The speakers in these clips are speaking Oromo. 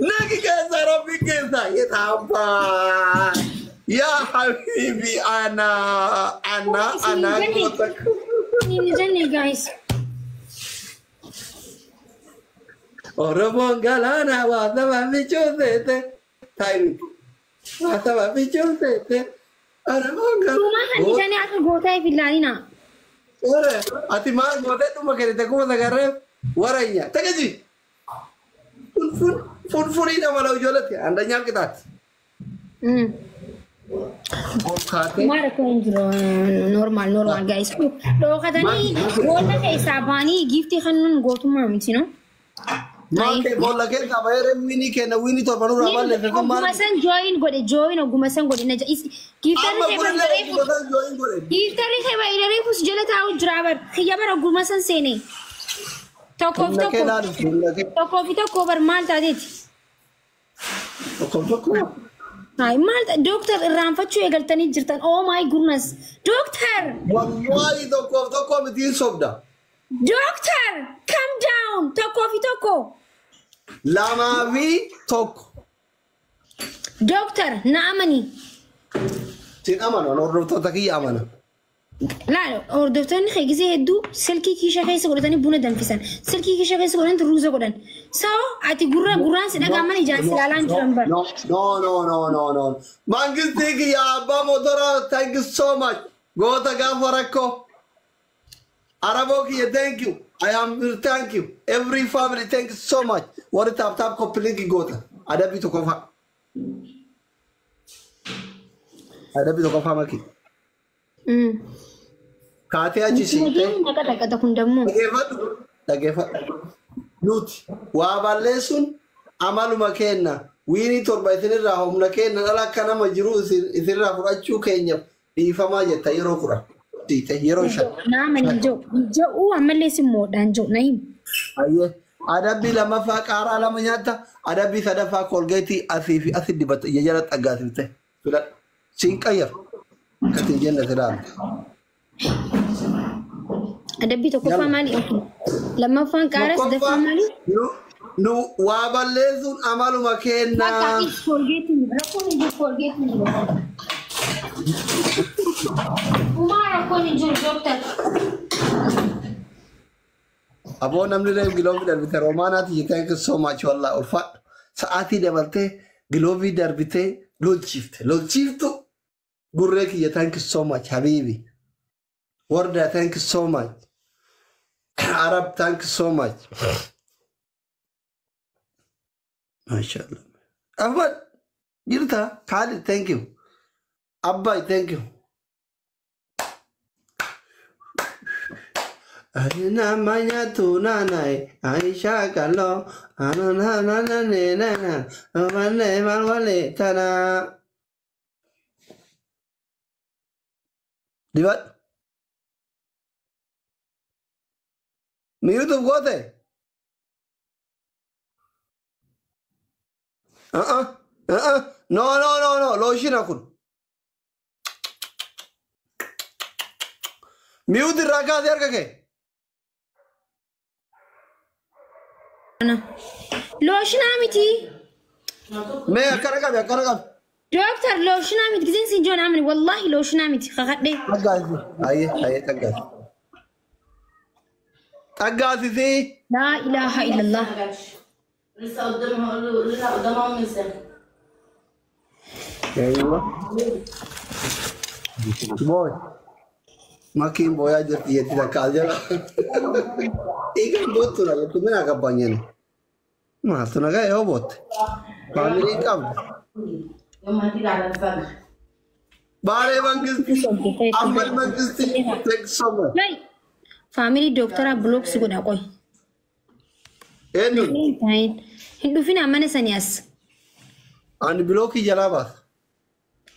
Nagi keessa Rabbi keessa yetaabbaa. Yaa habiibi ana ana ana goota. Inni jenne guys. Oromoon galaana waa saba michuuseete. Taayimiti. Waa saba michuuseete. Oromoon Tuumaa kan galaana. ishanii akka gootaa if ilaalina. Ore, ati maal gootee dhuma kennite 9,000 waranya. Tagaji. Funfun funfunii nama lau ijoolletti andanyaan qixaati. Ol kaatee. Maal rakkoo hin jiru normal normal guys. Dhookatanii boolla keessaa ba'anii giiftii kennuun gootummaa miti no? Maal kee boolla keessaa bahee wiinii kenna wiinii torbanurraa balleesse kun maal? Oguma san join godhe join oguma san godhe na giiftarri Amma kee kunillee bareefu oguma san join godhe. giiftarri kee bareefus jala taa'u jira bar kiyya bara oguma san seene. Tokkoof Humna kee tokko laaluuf humna kee. tokkoo fi tokko bar maal taateeti? Tokko tokko. Hai maal dooktar irraanfachuu eegaltanii jirtan oh my goodness dooktar Wallaahi tokkoof tokko mitiin sobda. dooktar calm down tokkoo fi tokko Lamaa fi tokko. dooktar na amani. Sin amana hordoftoota kiyya amana. Laal hordoftoonni kee gisee hedduu silkii kiisha keessa godhatanii buna danfisan silkii kiisha keessa godhanii ruuza godhan so ati gurra gurraan si dhagaaman ijaan si ilaalaan jiran bar. No, no, no, no, no, no. Mangistii kiyya abbaa motoraa thank you so much. Goota gaafa rakkoo. Araboo kiyya thank you. I am thank you. Every family thank you so much. Warri taap taap koppiliinki goota. Adabbii tokkoffaa. Adabbii tokkoffaa maki. Kaatee achi siitee. Naqa dhaqata kun dammoo. Dhageeffadhu. Dhageeffadhu. Nuti waa balleessuun amaluma keenna. Wiinii torba isinirraa humna keenna dhala akka nama jiru isinirraa fudhachuu keenyaaf dhiifamaa jetta yeroo 10. Siite yeroo 5. Na amani hin jiru hin jiru ammallee si moodhaan jiru na himi. Ayyee. Adabbii lammaffaa qaaraa lama nyaatta. Adabbii sadaffaa kolgeetii asii fi asi dibatta ija jala xaggaasifte. Filadhu. Siin qayyaru. Akkatti hin jenne silaalu. Adabbii tokkoffaa maali? Lammaffaan qaaraa sadaffaan maali? Nu waa balleessuun amaluma keenna. Bakka kolgeetiin rakkoon hin jiru kolgeetiin jiru. Uumaa rakkoon hin jiru dooktar. Aboo namni reef giloovii darbite roomaanaati thank you so much wallahi ulfaadhu. Sa'aatii dabaltee giloovii darbitee lolchiifte. Lolchiiftu gurree kiyya thank you so much habiibi. Warda thank you so much. Arab thank you so much. Mashallah. Ahmad jirta Khalid thank you. Abbay thank you. Arina manya tu nanai Aisha kallo anana nana ne nana manne malwale tana. Dibat. Mi YouTube goote? Uh-uh. Uh-uh. No, no, no, no. Looshina kun. Mute irraa kaasee harka kee. Looshinaa miti. Mee akkana qabi akkana qabi. Dooktar looshinaa miti giseen siin joon amani wallahi looshinaa miti kakadhee. Xaggaasisi. Ayyee ayyee xaggaasisi. Xaggaasisi. Laa ilaaha illallah. لسه قدامها اقول له لسه قدامها امي سنه. Eeywa. Booy. Makiin booyaa jirti jetti takka as jala. Dhiigaan boottu na jettu mina qabbaanyeen. Maaltu nagaa yoo bootte. Faamilii qabda. يوم هتيجي على الفجر. Baalee Mangistii. Ahmad Mangistii. Thank you so much. Lay. Faamilii dooktaraa bilooks godha qoy. Eenyuun? Hin dhufinaa mana sanii as. Ani bilookii jalaa baasa.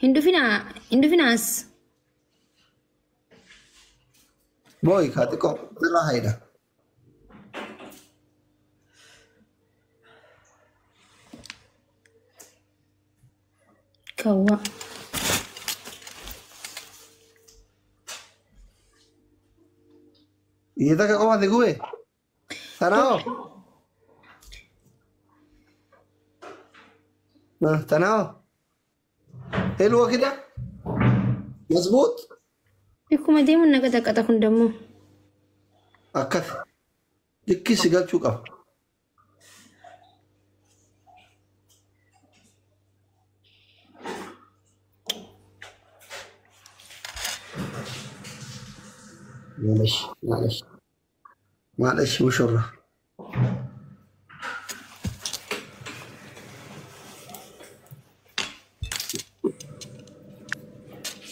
Hin dhufinaa hin dhufinaa as. Booy kaa xiqqoo sirraa hayda. Kawwa. Iyya takka qofa si gube. Sanaa hoo? Tanaa حلوة كده مظبوط. Akkuma deemuun na qaxaqaxa kun dammoo. Akkas likkii si galchuu qaba. معلش معلش معلش مشرة.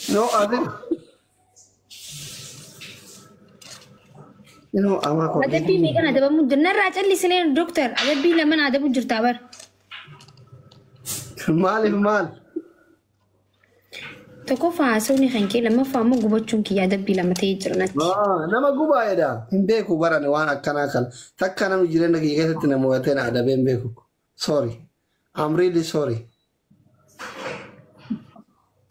No, adin. You know, ama ko. Adabbii meeqan adabamuu jira? Narraa callisinee dooktar adabbii laman adabu jirtaa bara. Maaliif maal? Tokkoffaa haasawni kan kee, lammaffaa immoo gubachuun kiyya adabbii lama ta'ee jira natti. Nama gubaa'edha. Hin beeku barane waan akkanaa kana. Takka namni jireenya kiyya keessatti nama mo'atee na adabee hin beeku. Sorry. I'm really sorry.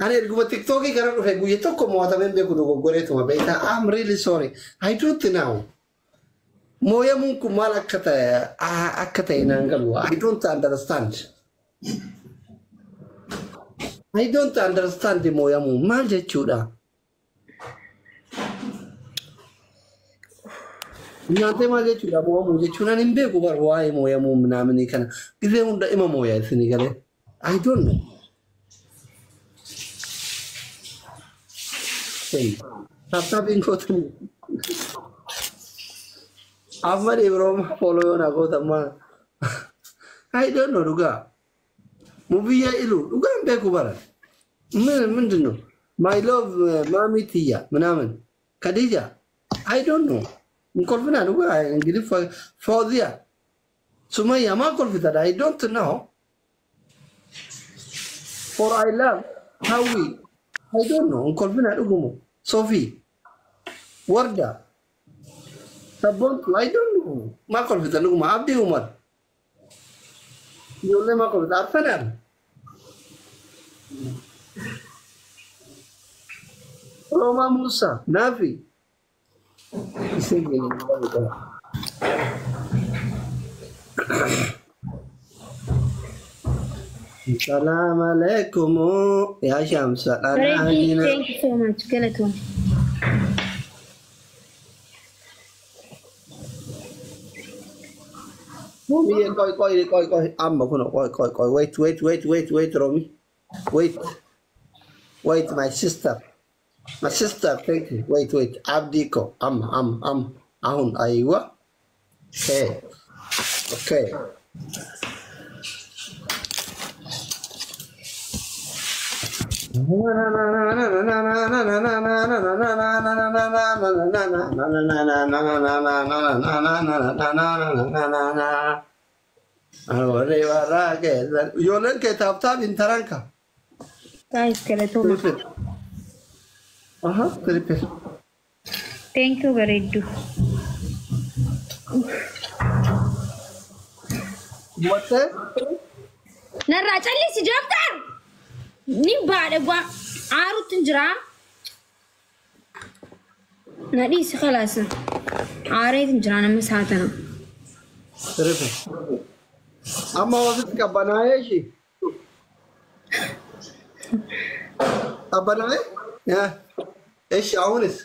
Ani erguma TikTokii kana dhufe guyya tokko mo'atamee hin beeku dogoggoreetuma beektaa. I'm really sorry. I don't know. Mooyamuun kun maal akka ta'e naan galu. I don't understand. I don't understand mooyamuu maal jechuudha? Nyaatee maal jechuudha moo'amuu jechuun? Ani hin beeku bar waa'ee mooyamuu minaaminii kana. Gisee hunda ima mooyaa isinii galee. I don't know. Hey, tap-tapiin gootan. Ahmad Ibrahim follow yoo na gootan maal? I don't know dhugaa. Mubiyya ilu dhugaa hin beeku bara. ምንድን ነው? My love ማሚ ትያ ምናምን ከዲጃ I don't know. እንኮልፍና dhugaa እንግዲህ ፎዚያ ሱመያ ማ kolfitadha? I don't know. For I love Hawi, I don't know. እንኮልፍና dhugumu Sophie Warda Sabontu, I don't know. ማ kolfitan dhuguma? Abdi Umar, ijoollee maa kolfita? Arfanaal Roma Musa Nafi isin gini. Salam alaikum ya Shamsa. Bareeddii, thank you so much, galatoon. Biyya qoy qoy qoy qoy, amma kun qoy qoy qoy, wait wait wait wait wait, Romi, wait wait, my sister, my sister, thank you. Wait wait, Abdi ko amma amma amma አሁን አይዋ okay. Ijoolleen kee tap tap hin taranka. Guys, galatooma. Aha, triple. Thank you, bareedduu. Gubattee? Narraa callisi dooktar! Ni baadha gwa aarutti hin jiraa. Na dhiisi khalaas. Aareet hin jiraa nama saatana. Triple. Amma wasitti qabbanaa'ee ishii. Qabbanaa'ee? Yaa. እሺ አሁንስ?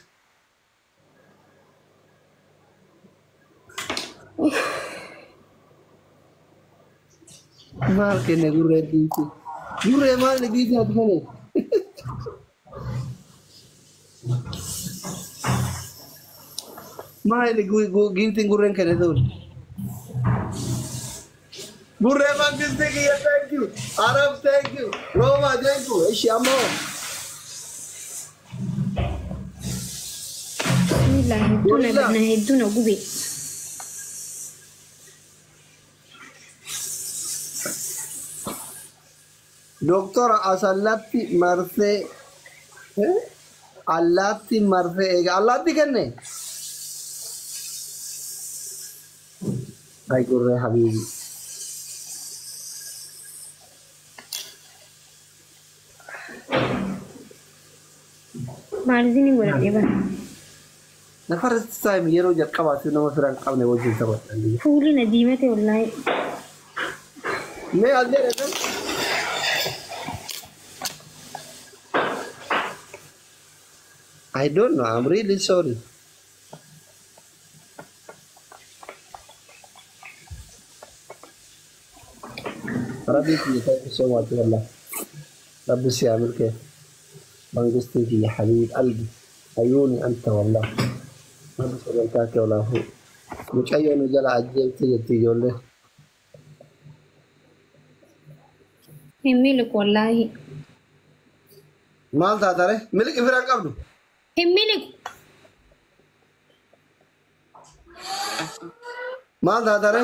Maal kenne gurree diiti? Gurree maal diiti ati kenne? Maal giiftiin gurreen kenne ta'u? Gurree mangisti kiyya, thank you. Arab, thank you. Roma, thank you. እሺ amma hoo? Bismillah, hedduu na na hedduu na gube. Doktora asallatti marsee allaatti marsee eega allaatti kenne. Ay gurree habiibi. Maaliin godhadhee bara. The first time yeroo jalqabaatiif nama fira hin qabne wajjin taphatan. Fuulli na diimate wallaahi. Mee as jedhe kan. I don't know. I'm really sorry. Rabbi kiyya, thank you so much wallah. Rabbi si haa milkeessu. Mangistii kiyya, habiib qalbi. Ayuuni anta wallah. Rabbi sagantaa kee ol haa fuudhu. Mucayyoo nu jala ajjeefte jetti ijoolleen. Hin miliqu wallaahi. Maal taatare? Miliqi firaan qabdu. Hin miliqu. Maal taatare?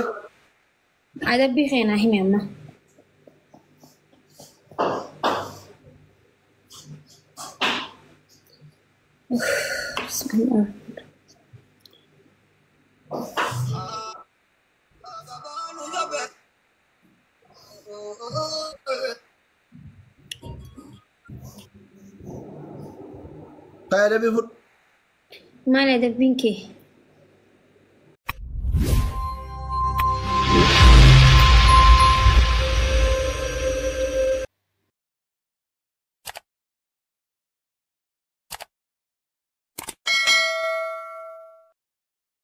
Adabbii keenaa himi amma. Bismillah. Faaya adabbii fudhu. Maal adabbiin kee?